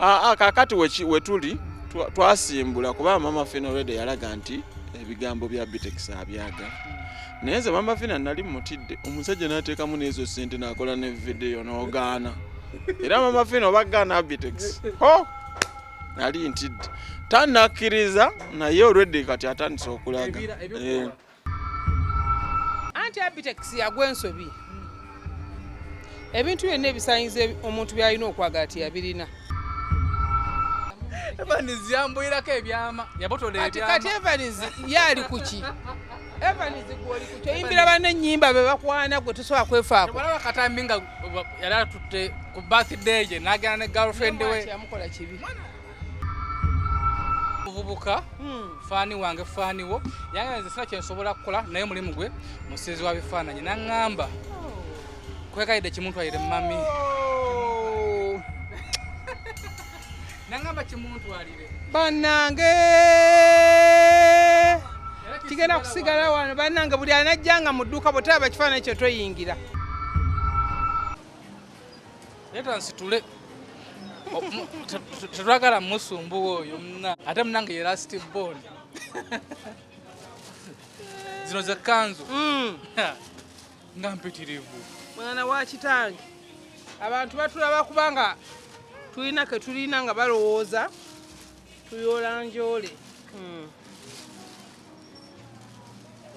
Aa, kakati wetuli twasimbula kuba Mama Fina already yalaga nti ebigambo bya Bitex abyagala, naye nze Mama Fina nali mutidde omusajja n'ateekamu n'ezo sente n'akola ne video n'ogaana. Era Mama Fina oba gaana Bitex, ho nali ntidde tanakkiriza, naye already kati atandise okulaga. Ebikolwa. Anti Abitex yagwa ensobi. Ebintu byonna ebisanyizo omuntu byalina okwagala teyabirina. Evans yambwirako ebyama, yabotola Kati ebyama. Kati Evans ye ali kuki? Evans, gwoli kuki? Oyimbira banne ennyimba be bakwana, gwe tosobola kwefaako. Walaba katambi nga yali atutte ku birthday ye n'agenda ne girlfriend we. Yamukola kibi. Muvubuka fan wange, fan wo, yange, nze sina kyensobola kukola, naye mulimu gwe musiizi wa bifaananyi, naŋŋamba kwekayidde kimuntwalire mami. Oh. Naŋŋamba kimuntwalire. Bannange, kigenda kusigala wano. Bannange, buli anajjanga mu dduuka, bw'otalaba kifaananyi kyo toyingira. Leeta nsitule. Tetwagala musumbuwa oyo muna, ate munange ye last born. Zino ze kanzu nga mpitirivu. Mwana wa kitange, abantu batulaba kubanga tulina ke tulina nga balowooza tuyoola njoole.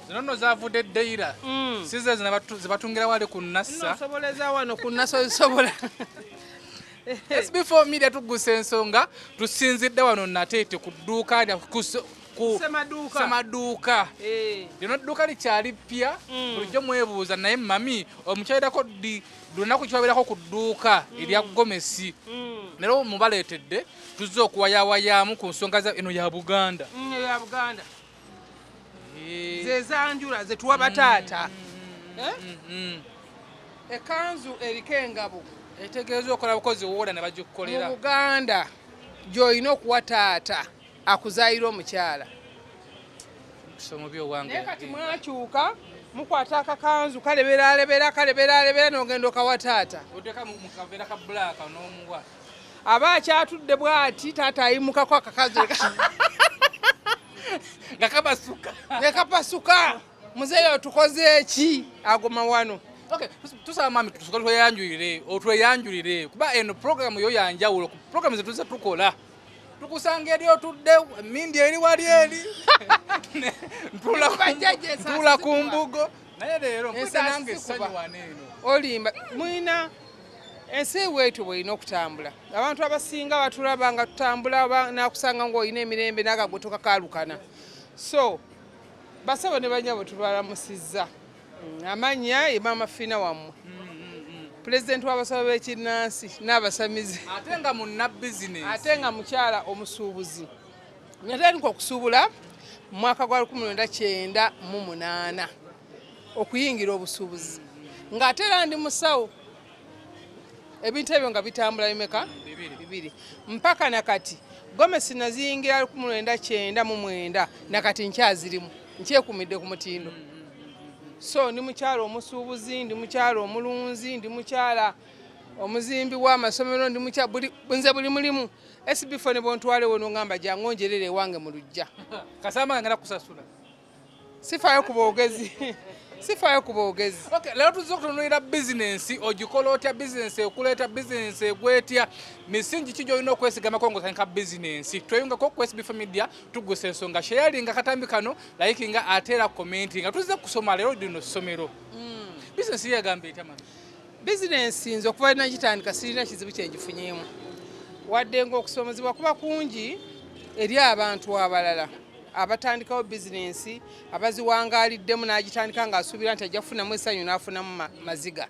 Zino nno zavudde ddeira. Si ze zino zebatungira wali ku Nassa. Nsoboleza wano ku Nassa, ozisobola. SB4 Media tugusa ensonga, tusinzidde wano Nateete ku dduuka lya ku Semaduuka. Semaduuka. Eh. Lino dduuka likyali ppya. Bulijjo mwebuuza, naye mami omukyalirako ddi? Lunaku kibabeerako ku dduuka erya gomesi. Leero mubaleetedde, tuzze okuwayawayaamu ku nsonga za eno ya Buganda. Ya Buganda. Ze zanjula zetuwa bataata. Eh? Ekanzu eriko engabo etegeeza okola bukozi, woola ne mu bagikukolera. Buganda gy'olina okuwa taata akuzaayira omukyala. Somo byowange. Naye kati mwakyuka, mukwata akakanzu kaleberalebera kaleberalebera n'ogenda okawa taata. Oteeka mu kaveera ka black n'omuwa. Aba akyatudde bw'ati, taata ayimukako, akakanzu nga kabasuka. Ne kapasuka. Muzeeyi, otukoze eki? Agoma wano. Okay, tusaba mami tusoke tweyanjulire, otweyanjulire, kuba eno programu yo yanjawulo ku programu zetuze tukola. Tukusanga eri otudde, emindi eri wali eri. Bajjajja ensaasi Ntuula ku zikuba. mbugo, naye leero mpulira Ensaasi nange zikuba. essanyu wano eno. Olimba. Mulina ensi bwetyo bwelina okutambula. Abantu abasinga batulaba nga tutambula, oba nakusanga ngaolina emirembe naga gwe tokakalukana. So basabo ne banyabo, tubalamusizza. Amannya ye Maama Fiina wammwe, pulezidenti w'abasawo b'ekinnansi n'abasamize. Ate nga munna bizinesi. Ate nga mukyala omusuubuzi. Natandika okusuubula mu mwaka gwa 1998, okuyingira obusuubuzi ng'ate era ndi musawo. Ebintu ebyo nga bitambula bimeka? Bibiri. Bibiri. Mpaka nakati gomesi naziyingira 1999, nakati nkyazirimu, nkyekumidde ku mutindo. So ndi mukyala omusuubuzi, ndi mukyala omulunzi, ndi mukyala omuzimbi w'amasomero, ndi mukyala nze buli mulimu. SB4 ne bontwalewo nongamba jangu njerere ewange mu lujja. Kasamba ngenda kusasula. Sifaayo ku boogezi, sifaayo ku boogezi. Okay, leero tuzze okutunuulira bizinensi. Ogikola otya bizinensi? Ekuleeta bizinensi egwetya? Misingi ki gy'olina okwesigamako ng'otandika bizinensi? Tweyungako ku SB4 Media, tugusa ensonga. Sharinga katambi kano, likinga, ate era commentinga. Tuzze kusoma leero, lino ssomero. Bizinensi yegamba etya, mami? Bizinensi nze okuva nagitandika sirina kizibu kyengifunyeemu, wadde ng'okusomozebwa kuba kungi eri abantu abalala abatandikawo bizinensi abaziwangaaliddemu. N'agitandika ng'asuubira nti ajja kufunamu essanyu, n'afunamu maziga.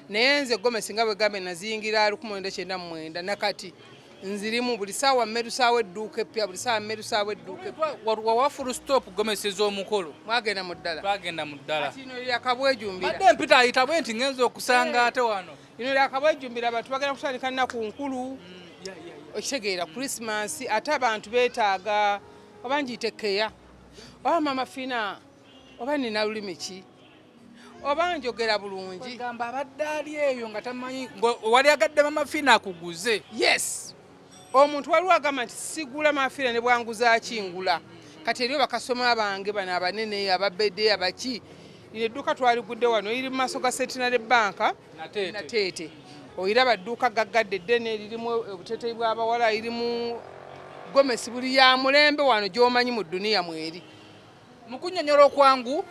Naye nze gomesi nga bwe gambe, naziyingira 1999, nakati nzirimu. Buli saawa mmerusaawo edduuka eppya, buli saawa mmerusaawo edduuka eppya. Wawa full stop gomesi ez'omukolo. Mwagenda mu ddala. Twagenda mu ddala. Kati ino lyakabwejumbira. Badde mpita ayita bwe nti ngenza okusanga ate wano. Ino lyakabwejumbira. Abantu bagenda kutandika nnaku nkulu, okitegeera, Christmas, ate abantu beetaaga oba ngiyite keya oba Mama Fina oba nina lulimi ki oba njogera bulungi. Gamba abadde ali eyo nga tamanyi wali agadde Mama Fina akuguze. Yes. Omuntu waliwo agamba nti sigula mafiira ne bwanguza akingula. Kati eriyo bakasoma bange bano abanene, ababede, abaki. Lino edduuka twaligudde wano, eri mu maaso ga Centenary Bank Nateete. Oyiraba dduuka gaggadde eddene, lirimu obuteeteeyi bw'abawala, lirimu gomesi buli ya mulembe wano gy'omanyi mu dduniya mweri. Mu kunnyonnyola okwangu,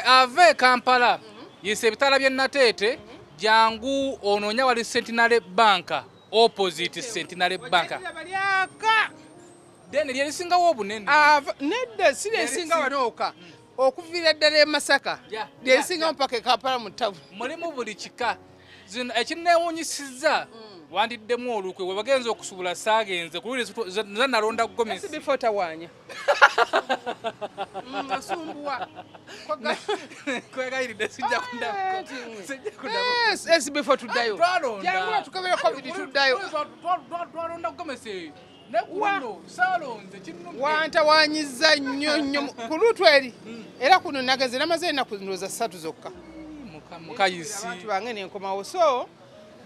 ava e Kampala, yisa ebitaala by'e Nateete, jangu onoonya wali Centenary Bank, opposite Centenary Bank. Then lye lisingawo obunene. Nedda, si lyesinga wano wokka. Okuviira ddala e Masaka lyerisingawo mpaka e Kampala mu ttabu. Mulimu buli kika. Zino ekinneewuunyisizza, wandiddemu olukwe we bagenze okusubula, saagenze ku luli nze nalonda gomesi. Before tawaanya. Asumbuwa. Kwegayiridde sijja kundako. Sijja kundako. Yes, before tuddayo. Twalonda. Jangu tukebere COVID tuddayo. Twalonda gomesi. Ne ku luno saalonze kinnumye. Wantawaanyiza nnyo nnyo ku luutu eri. Era kuno nageze namaze ennaku ndowooza 3 zokka. Mukayisi. Abantu bange ne nkomawo. So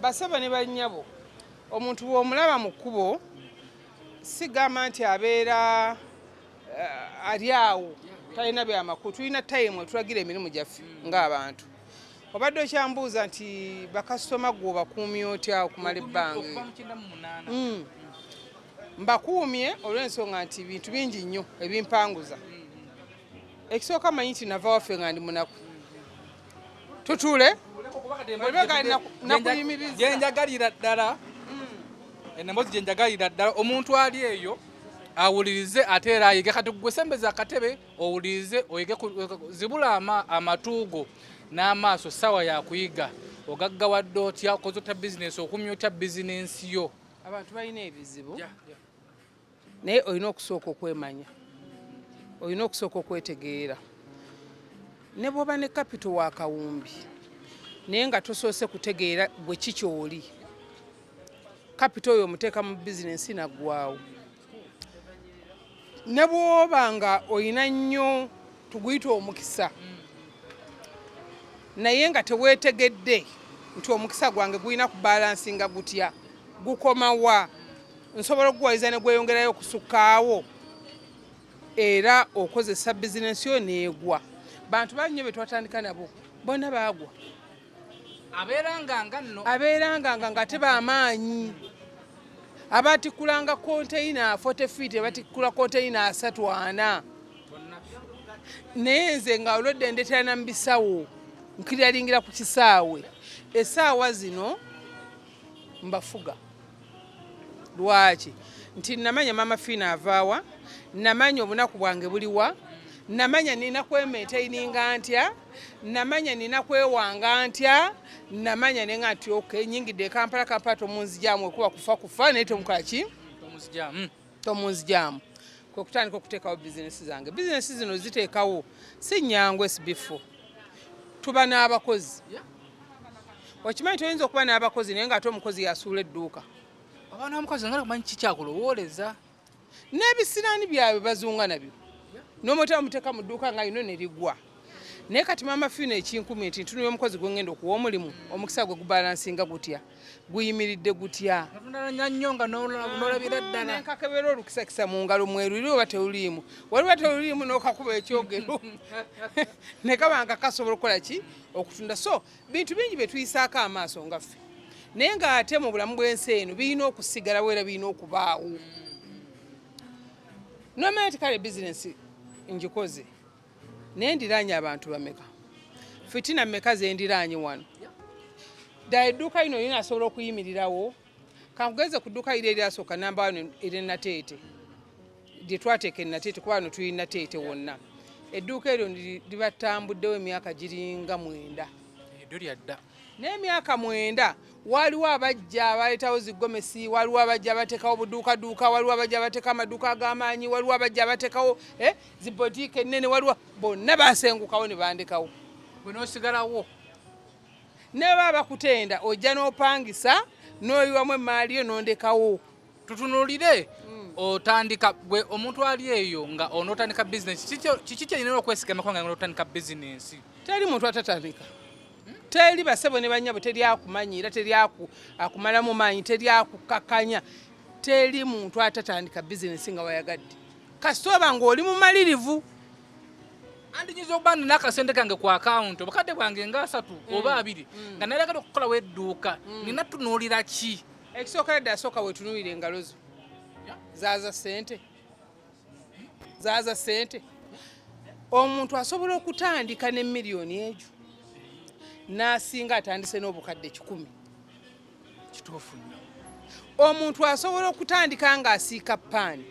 basaba ne bannyabo, omuntu bw'omulaba mu kkubo sigamba nti abeera ali awo talina byamakulu. Tulina time etulagira emirimu gyaffe ng'abantu. Obadde okyambuuza nti bakasitoma gwe obakuumye otya okumala ebbanga? Okuva mu 98. Mbakuumye olw'ensonga nti bintu bingi nnyo ebimpanguza. Ekisooka manyi nti nava waffe nga ndi munaku. Tutuule? Nakuyimiriza. Gyenjagalira ddala. Emboozi gyenjagalira ddala, omuntu ali eyo awulirize ate era ayige. Kati gwe sembeza akatebe owulirize oyige, zibula amatu go n'amaaso, ssaawa ya kuyiga. Ogaggawadde otya, okoze otya bizinensi, okumya otya bizinensi yo? Abantu balina ebizibu, naye olina okusooka okwemanya, olina okusooka okwetegeera. Ne bw'oba ne kapito wa kawumbi naye nga tosoose kutegeera gwe ki ky'oli, kapito oyo omuteeka mu bizinensi naggwawo. Ne bw'oba nga olina nnyo tuguyita omukisa naye nga teweetegedde nti omukisa gwange gulina kubalansinga gutya, gukomawa, nsobola okuguwaliza ne gweyongerayo okusukkaawo, era okozesa bizinensi yo neegwa. Bantu bangi nnyo be twatandika nabo bonna baagwa. Abeera nganga nno. Abeera nganga nga teba amaanyi. Abatikkulanga konteyina 40 feet batikkula konteyina 34. Naye nze nga olwedde ndeetera mu bisawo, nkiriralingira ku kisaawe. Essaawa zino mbafuga. Lwaki? Nti namanya Maama Fiina avaawa, namanya obunaku bwange buliwa, namanya nina kwemaintaininga ntya, namanya nina kwewanga ntya, namanya nenga nti okay, nyingidde e Kampala, Kampala tomunzijaamu, ekuba kufa kufa naye tomukola ki? Tomuzijaamu. Tomunzijaamu. Kwe kutandika okuteekawo bizinesi zange. Bizinesi zino ziteekawo si nnyangu. SB4 tuba n'abakozi. Okimanyi toyinza okuba n'abakozi naye ng'ate omukozi yasuula edduuka? Abaana omukozi nga kumanyi kikyakulowooleza. N'ebisiraani byabwe bazunga nabyo, n'omutera omuteeka mu dduuka nga lino ne ligwa. Naye kati Maama Fiina ekinkumi nti ntunula omukozi gwe ngenda okuwa omulimu, omukisa gwe gubalansinga gutya, guyimiridde gutya? Natunalanya nnyo nga n'olabira ddala. Nenkakebera olukisakisa mu ngalo mweruli oba teruliimu. Waliba teruliimu n'okakuba ekyogero ne kaba nga kasobola okukola ki? Okutunda. So bintu bingi bye tuyisaako amaaso nga ffe, naye ng'ate mu bulamu bw'ensi eno birina okusigalawo era birina okubaawo. Nomanya nti kale bizinesi ngikoze, naye ndiraanye abantu bameka, fitina mmeka zendiraanye wano? Ddala edduuka lino lina asobola okuyimirirawo? Kankugeze ku dduuka liri eryasooka namba wano erye Nateete, lye twateeka e Nateete, kuba wano tuli Nateete wonna. Edduuka eryo libatambuddewo emyaka giringa 9. Eddo lyadda. N'emyaka 9 waliwo abajja abaleetawo zigomesi, waliwo abajja abateekawo obuduukaduuka, waliwo abajja abateeka amaduuka ag'amaanyi, waliwo abajja abateekawo zibotiika ennene, waliwo bonna basengukawo ne bandekawo. Gwe n'osigalawo. Ne baba bakutenda ojja n'opangisa n'oyiwamu emaali yo n'ondekawo. Tutunuulire otandika gwe omuntu ali eyo nga onootandika bizinesi, kiki kyerina okwesigamako nga otandika bizinesi? Teri muntu atatandika, teri basebo ne bannyabo, teri akumanyiira, teri akumalamu maanyi, teri akukakanya. Teri muntu atatandika bizinesi nga wayagadde, kasita oba ng'oli mumalirivu. Andi nyinza okuba nina akasente kange ku akawunti, obukadde bwange nga 30 oba 20, nga nayagala okukolawo edduuka, nina tunuulira ki? Ekisookera ddala, sooka weetunuulira engalo zo. Zaaza ssente, zaaza ssente. Omuntu asobola okutandika ne miliyoni egyo n'asinga atandise n'obukadde 100. Kituufu nnyo. Omuntu asobola okutandika ng'asiika paani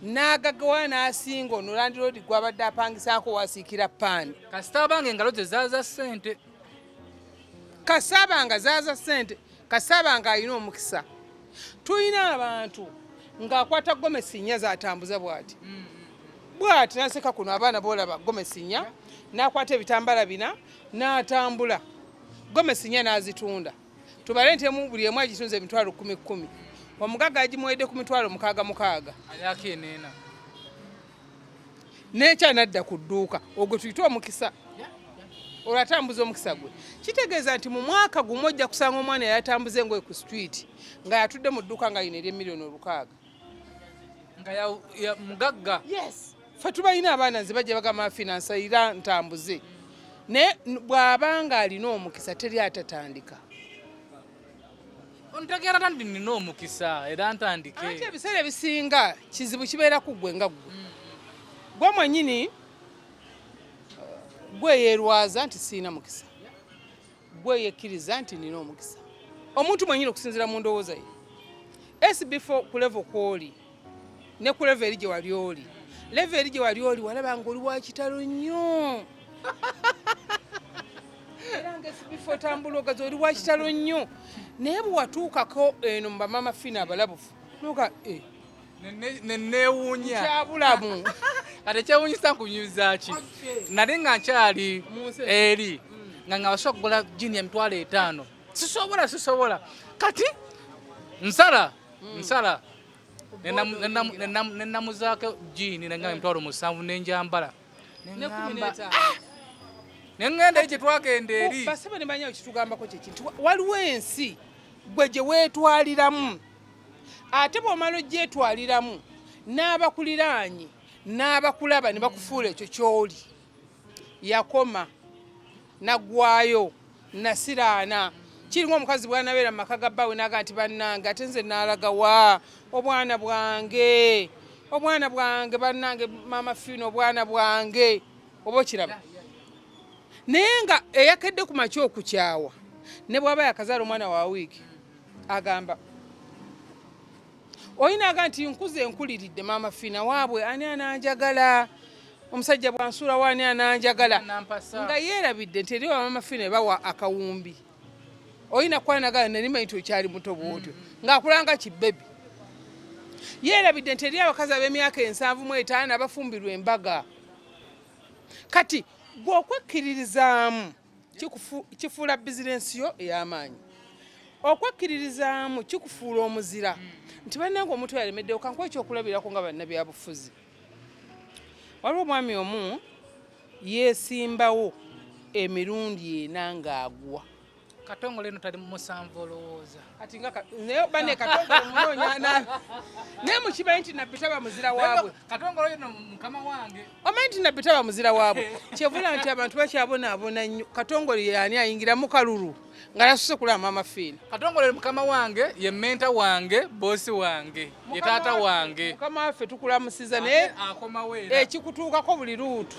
n'agagawa n'asinga ono landiroodi gw'abadde apangisaako wasiikira paani. Kasita abanga engalo ze zaaza ssente. Kasaba nga zaaza ssente, kasaba nga alina omukisa. Tulina abantu ng'akwata gomesi 4 z'atambuza bw'ati bw'ati, naseka kuno abaana boolaba gomesi 4, n'akwata ebitambala 4 n'atambula gomesi 4 n'azitunda. Tubale nti emu buli emu agitunze emitwalo 10 10, omugagga agimuwedde ku mitwalo 6 6. Alyako eneena. N'enkya nadda ku dduuka. Ogwo tuyite omukisa. Olwo atambuza omukisa gwe, kitegeeza nti mu mwaka gumu ojja kusanga omwana eyatambuza engoye ku street nga yatudde mu dduuka nga alina ery'emiliyoni 6. Nga ya mugagga. Yes, ffe tubalina abaana, nze bajja bagamba finansayira ntambuze, naye bw'abanga alina omukisa teri atatandika. Ontegeera ta nti nina omukisa era ntandike. Anti ebiseera ebisinga kizibu kibeera ku ggwe nga ggwe, gwe mwennyini gwe yeerwaza nti siina mukisa, gwe yekkiriza nti nina omukisa. Omuntu mwennyini okusinziira mu ndowooza ye, SB4 ku level kwoli ne ku level eri gye wali oli, level eri gye wali oli walaba nga oli wa kitalo nnyo, era nga SB4 otambula ogazi oli wa kitalo nnyo, naye bwe watuukako eno mu bamama Fina abalabufu noga Neneewuunya. Nkyabulamu. Kati ekyewuunyisa nkunyumiza ki, nali nga nkyali eri nga basobola okugula jini 50,000, sisobola, sisobola. Kati nsala nsala nenamuzaako jini nenga 70,000 nenjambala. Ne 15. Neŋŋenda eri gye twagenda eri. Basebe ne banyawo kitugambako kyeki nti waliwo ensi gwe gye weetwaliramu, ate bw'omala ogyetwaliramu n'abakuliraanye n'abakulaba ne bakufuula ekyo ky'oli. Yakoma naggwayo nasiraana, kiringa omukazi bw'anabeera mu maka ga bbaawe n'aga nti bannange ate nze naalagawa obwana bwange, obwana bwange bannange, maama Fiina obwana bwange, oba okiraba. Naye nga eyakedde ku makya okukyawa ne bw'aba yakazaala omwana wa wiiki agamba olina aga nti nkuze nkuliridde maama Fiina waabwe ani ananjagala, omusajja bwansuulawo ani ananjagala, nga yeerabidde nti eri maama Fiina bawa akawumbi. Olina kwanagala nali nti okyali muto bwotyo ng'akulanga kibebi. Yeerabidde nti eri abakazi ab'emyaka 75 abafumbirwa embaga. Kati gwe okwekkiririzaamu kifuula bizinensi yo ey'amaanyi. Okwekkiririzaamu kikufuula omuzira nti bannange omuntu yalemeddewo. Kankuwa ekyokulabirako nga bannabyabufuzi, waliwo omwami omu yeesimbawo emirundi 4 ng'agwa. Katongole eno tali 7 olowooza. Kati nga naye bane Katongole munoonya naye mukimanyi nti Nabbi taba muzira waabwe. Katongole eno mukama wange. Omanyi nti Nabbi taba muzira waabwe, kyevula nti abantu bakyabonaabona nnyo. Katongole yaani ayingira mu kalulu nga tasuse kulaba maama Fiina. Katongole mukama wange, ye mentor wange, bosi wange, ye taata wange. Mukama waffe tukulamusiza, naye akomawo era. Ekikutuukako buli luutu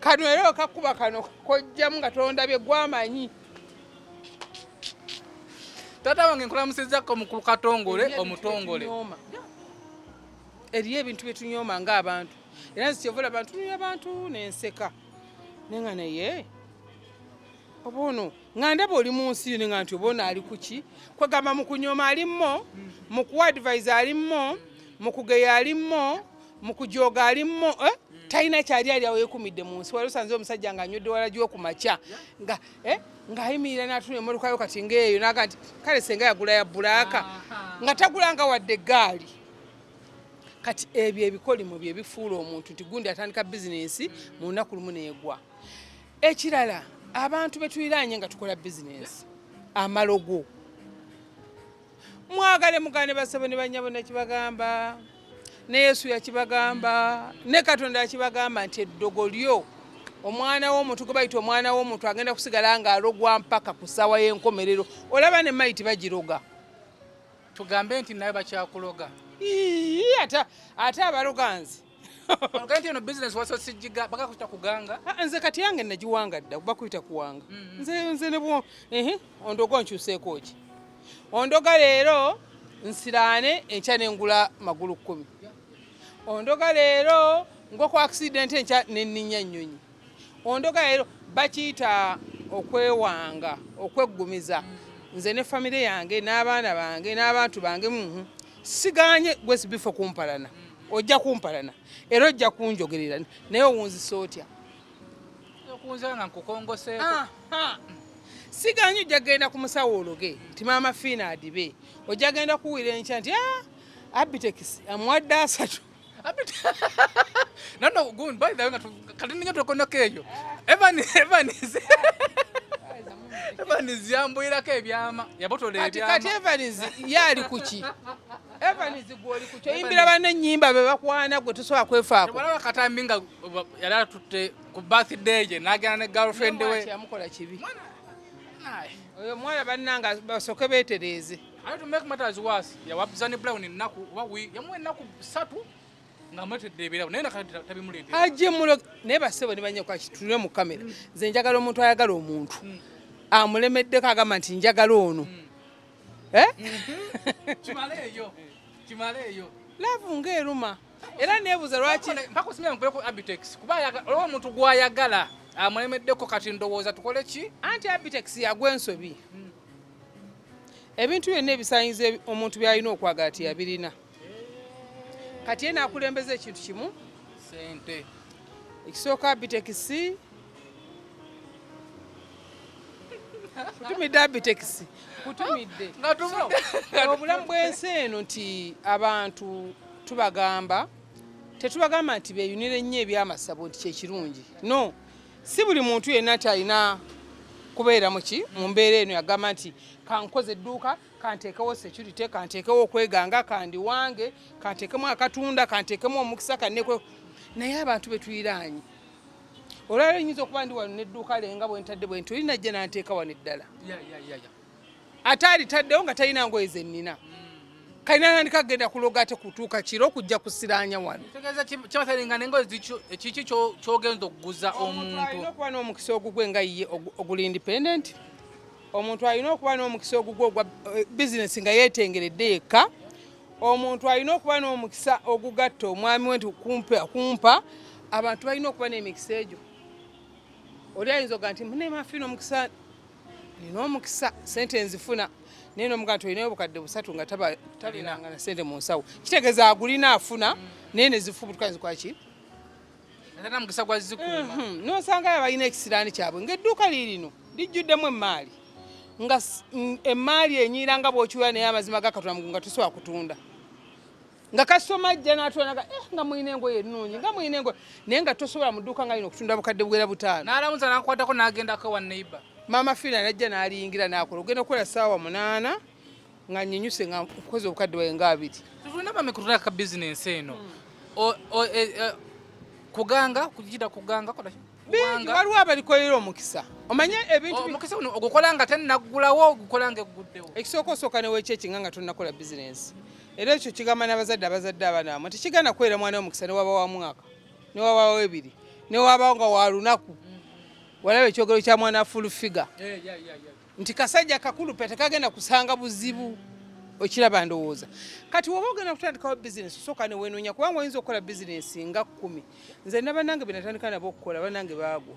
kano era okakuba kano kojjamu nga tondabye gwamanyi. Taata wange nkulamusizako mukulu Katongole omutongole. Eriyo ebintu byetunyooma ng'abantu, era nze kyeva olaba ntunulira abantu nenseka naye nga naye oba ono nga ndaba oli mu nsi yo nga nti oba ono ali kuki, kwegamba mu kunyooma ali mmo, mu kuwa advise ali mmo, mu kugeya ali mmo, mu kujooga ali mmo, Talina kyali ali awo yeekumidde mu nsi. Wali osanze omusajja ng'anywedde walagi ku makya nga ng'ayimirira n'atuna emmotoka yo kati ng'eyo n'aga nti kale senga yagula ya bbulaaka nga tagulanga wadde eggaali. Kati ebyo ebikolimo bye bifuula omuntu nti gundi atandika bizinensi mu lunaku lumu n'egwa. Ekirala, abantu be tuliraanye nga tukola bizinensi, amalogo. Mwagale mugane basebo ne banyabo, nakibagamba ne Yesu yakibagamba ne Katonda yakibagamba nti eddogo lyo omwana w'omuntu gwe bayita omwana w'omuntu agenda kusigala ng'alogwa mpaka ku ssaawa y'enkomerero. Olaba ne mayiti bagiroga. Tugambe nti naye bakyakuloga? Ii, ate abaloga nze. Ogambe nti eno business wasosigiga bakakuyita kuganga? Ah, nze kati yange nagiwanga dda, bakuyita kuwanga. Nze ne bwo ondoga onkyuseeko ki? Ondoga leero nsiraane, enkya nengula magulu 10. Ondoga leero ngwa ku accident, enkya nenninya nnyonyi. Ondoga leero bakiyita okwewanga, okweggumiza. Nze ne famire yange n'abaana bange n'abantu bange, siganye gwe sibifo kumpalana, ojja kumpalana era ojja kunjogerera, naye owunzisa otya? Okunza nga nkukongoseeko. Aha. Siganye ojja kugenda ku musawo ologe nti Maama Fiina adibe, ojja genda kuwulira enkya nti, "Ah, Abitex amuwadde 3." Nono gundi, by the way, nga kati ninyo tokonako eyo Evans yambwirako ebyama, yabotola Kati ebyama. Kati Evans ye ali kuki? Evans gwoli kuki? Oyimbira banne ennyimba be bakwana, gwe tosobola kwefaako. Walaba katambi nga yali atutte ku birthday ye n'agenda ne girlfriend we. Yamukola kibi. Naye. Oyo omwana bannanga basooke beetereeze. Ate to make matters worse, yawa Zani Brown ennaku oba yamuwa ennaku 3 ng'amuleetedde ebirabo, naye nakati tabimuleetera. Ajje mulo naye basebo ne banyako kitulire mu kamera. Nze njagala omuntu ayagala omuntu amulemeddeko agamba nti njagala ono. Eh? Kimaleeyo, kimaleeyo. Love ng'eruma, era neebuuza lwaki. Mpaka osimira nkuleko Abitex kuba olaba omuntu gw'ayagala amulemeddeko, kati ndowooza tukole ki? Anti Abitex yagwa ensobi. Ebintu byonna ebisanyizo omuntu by'alina okwagala teyabirina. Kati ye n'akulembeza ekintu kimu. Sente. Ekisooka, Abitex kutumidde, Abitex kutumidde. Nga tuvudde- So, obulamu bw'ensi eno nti abantu tubagamba, tetubagamba nti beeyunire nnyo ebyamasabo nti kyekirungi. No, si buli muntu yenna nti alina kubeera muki mu mbeera eno yagamba nti kankoze edduuka, kanteekewo security, kanteekewo okweganga, kandiwange, kanteekemu akatunda, kanteekemu omukisa kanekwe. Naye abantu betuyiraanye, olwaliro nyinza okuba ndi wano nedduuka lenga bwe ntadde bwe nti oli najja nanteeka wano eddala ate alitaddewo nga talina ngoye zennina, kalina nandika kugenda kuloga ate kutuuka kiro okujja kusiraanya wano. Kitegeeza kibasalinga nengoye kiki kyogenda okuguza Omuntu alina omuntu. okuba n'omukisa ogugwe nga ye oguli independent. Omuntu alina okuba n'omukisa ogugwe ogwa bizinesi nga yeetengeredde yekka. Omuntu alina okuba n'omukisa ogugatta omwami we nti kumpa kumpa. Abantu balina okuba n'emikisa egyo. Oli ayinza okuga nti munemafiina omukisa, nina omukisa, sente nzifuna, naye nomuga nti olinayo obukadde 300 nga tabeeranga na sente mu nsawo, kitegeeza agulina afuna naye nezifubutuka nzikwaki. Atana mukisa gwa zikuuma. Nosangayo abalina ekisiraani kyabwe ng'edduuka liirino lijjuddemu emaali nga emaali enyiira nga bw'okiwera, naye amazima ga Katonda nga tosobola kutunda, nga kasitoma ajja n'atwala nga mulina engoye ennungi, nga mulina engoye, naye nga tosobola mu dduuka nga lino okutunda bukadde bwera 5. N'alamuza n'akwatako n'agendako wa neighbor. Maama Fiina najja n'aliyingira n'akola, ogenda okukola ssaawa 8 nga nyinyuse nga nkoze obukadde bwaye nga 20. Tulina bameka ka bizinensi eno? Kuganga kugita kuganga kola ki? Bingi. Kuwanga. Waliwo abalikolera omukisa, omanye ebintu Omukisa guno ogukola nga tennaggulawo, ogukola nga egguddewo? Ekisooka, osooka neweekyekinga nga tonnakola bizinensi. Era ekyo kigamba n'abazadde abazadde abaana bamwe, tekigana kubeera mwana w'omukisa ne waba wa mwaka, ne wabawo 2, ne wabawo nga wa lunaku. Walaba ekyogero kya mwana Full Figure nti kasajja kakulu pe tekagenda kusanga buzibu. Okiraba? Ndowooza kati woba ogenda kutandikawo bizinesi, osooka newenoonya, kubanga oyinza okukola bizinesi nga 10. Nze nabannange be natandika nabo okukola, bannange baagwa,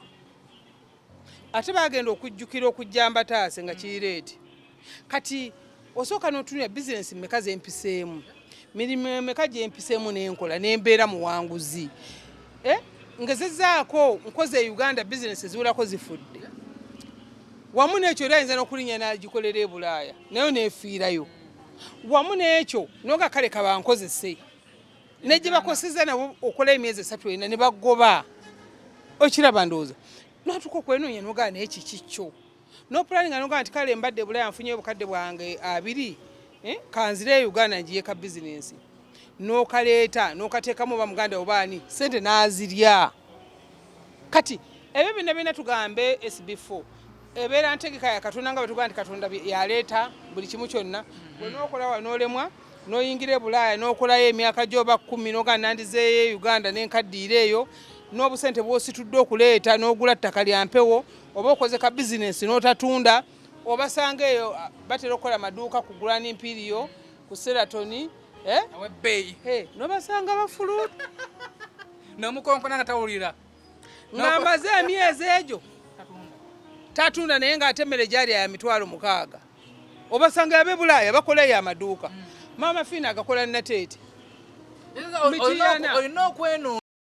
ate bagenda okujjukira okujja mbataase nga kireeti. Kati osooka n'otunula bizinesi mmeka zempiseemu, mirimu emeka gyempiseemu nenkola nembeera muwanguzi. Eh? Ngezezaako nkoze e Uganda bizinesi eziwerako zifudde. Wamu n'ekyo era ayinza n'okulinnya n'agikolera e Bulaaya nayo neefiirayo. Wamu n'ekyo noga kale kabankozese ne gye bakoseza nabo okola emyezi 3, 4 ne bagoba. Okiraba? Ndowooza natuuka okwenoonya nogaa naye kiki kyo nopulaninga nogaa nti kale mbadde e Bulaaya nfunyeyo obukadde bwange 20. Kanzire e Uganda njiye ka bizinensi, n'okaleeta n'okateekamu oba muganda oba ani, sente n'azirya. Kati ebyo byonna byonna tugambe SB4 ebeera ntegeka ya Katonda, nga bwetugamba nti Katonda yaleeta buli kimu kyonna. Bwe n'okola wa n'olemwa, n'oyingira e Bulaaya n'okolayo emyaka gy'oba 10, n'ogamba nandizeeyo e Uganda n'enkaddiira eyo, n'obusente bw'ositudde okuleeta n'ogula ttaka lya mpewo, oba okoze ka bizinensi n'otatunda. Obasanga eyo batera okukola amaduuka ku Grand Imperial, ku Sheraton, eh? Awebbeeyi. Hey, n'obasanga bafulu. Nomukonkona nga tawulira. Ng'amaze emyezi egyo tatunda, naye ng'ate emmere gyali ya 60,000. Obasanga abe Bulaaya bakolayo amaduuka. Maama Fiina agakola Nateete. Mityana. Olina okwenoonya.